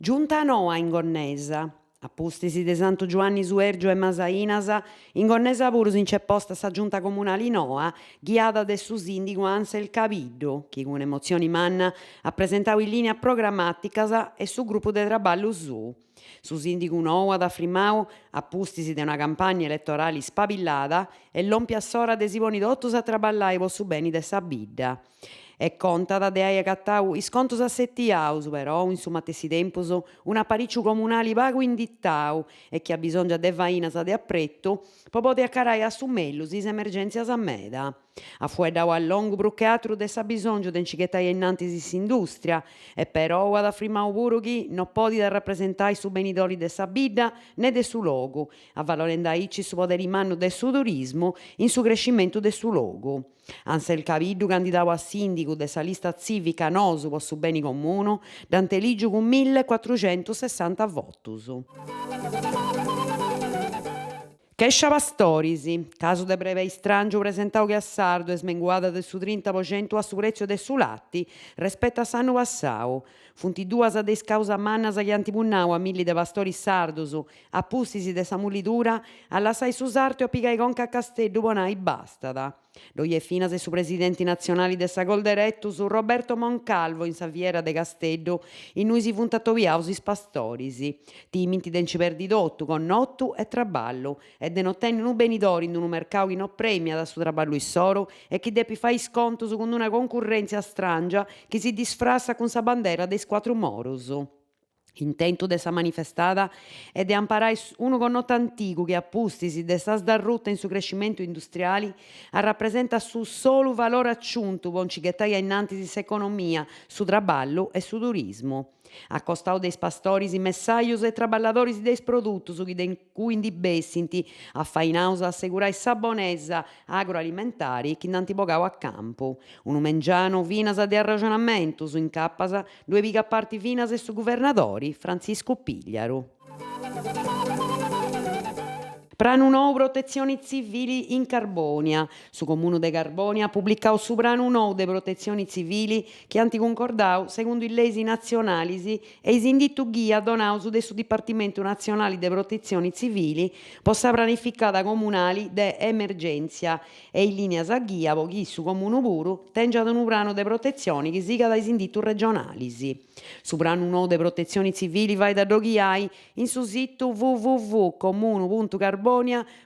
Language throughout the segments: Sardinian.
Giunta noa in Gonnesa. A pustis de Santu Giuanni Suèrgiu e Masainas, in Gonnesa puru si nc'est posta sa giunta comunali noa, ghiada de su sìndigu Ansel Cabiddu, chi cun emotzioni manna at presentau is lìnias programàticas e su grupu de traballu suu. Su sìndigu nou at afrimau, a pustis de una campagna eletorali spabillada, est lòmpia s'ora de si ponni totus a traballai po su beni de sa bidda. E contat de ai agatau is contus assetiaus, perou in su matessi tempus un'apariciu comunali pagu inditau e chi abisongiat de fainas de apretu po podi acarai a su mellus is emergèntzias meda. At fueddau a longu prus che atru de s'abisòngiu de nci ghetai ainnantis s'indùstria e perou at afrimau puru chi no podit arrapresentai su benidori de sa bidda ne de su logu, avalorendi aici su poderi mannu de su turismu in su crescimentu de su logu. Ansel Cabiddu, candidau a sìndigu de sa lista tzìvica Nosu po su beni comunu, dd'ant elìgiu cun millecuatruxentusessanta votus. Chèscia pastoris, casu de brebei istràngiu presentau che a sardu e smenguada de su trinta po centu a su prètziu de su lati respetu a s'annu passau. Funt duas de is causas mannas chi ant punnau a milli de pastoris sardus, a pustis de sa mullidura, a lassai su sartu e a pigai conca a Casteddu po nai bastat. Ddoi est finas su presidenti natzionali de sa Colderetus, Roberto Moncalvo, in sa fiera de Casteddu, innui si funt atobiaus is pastoris. Timint de nci perdi totu, connotu e traballu, e de no tenni unu benidori in unu mercau chi no premiat su traballu issoru e chi depit fai is contus cun una concurrèntzia stràngia chi si disfrassat cun sa bandera de is cuatru morus. Intentu de sa manifestada est de amparai unu connotu antigu chi a pustis de sa sdarruta in su crescimentu industriali arrapresentat su solu valori aciuntu po nci ghetai ainnantis s'economia, su traballu e su turismu. A costau de is pastoris, messajus e traballadoris de is produtus chi de cui ndi bessint, afainaus a assegurai sa bonesa agroalimentari chi nd'ant bogau a campu. Unu mengianu finas de arraxonamentus, incapas ddue pigat parti finas su guvernadori Frantziscu Pigliaru. Pranu nou protetzioni tzivili in Carbònia. Su Comunu de Carbònia at publicau su pranu nou de protetzioni tzivili chi ant cuncordau segundu is leis natzionalis e is inditus ghia donaus de su Dipartimentu Natzionali de Protetzioni Tzivili po sa pranificada comunali de emergèntzia e is lìnias ghia po chi su Comunu puru tèngiat unu pranu de protetzioni chi sigat is inditus regionalis. Su pranu nou de protetzioni tzivili fait a dd'oghiai in su situ www comunu puntu carbonia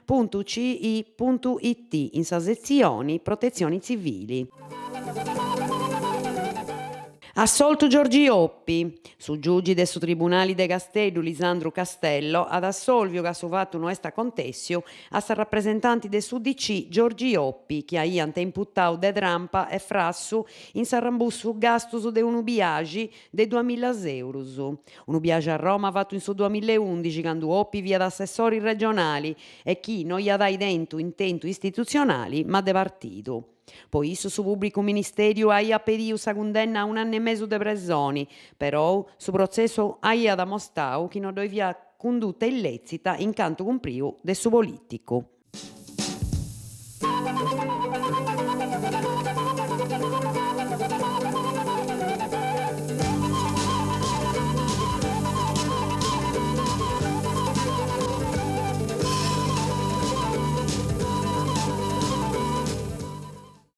puntu ci puntu it in sa setzioni Protetzioni tzivili. Assoltu Giorgi Oppi. Su giugi de su Tribunali de Casteddu Lisandru Castello at assòlviu ca su fatu no est acontèssiu a s'arrapresentanti de s'UDC Giorgi Oppi chi aiant imputau de trampa e frassu in s'arrambussu gastus de unu biaxi de duamilla eurus. Unu biaxi a Roma fatu in su duamillaeundixi candu Oppi fiat assessori regionali e chi no iat ai tentu intentu istitutzionali ma de partidu. Po issu su pùblicu ministèriu aiat pediu sa cundenna a un'annu e mesu de presoni, perou su protzessu aiat amostau chi no ddoi fiat cunduta illètzita in cantu cumpriu de su polìticu.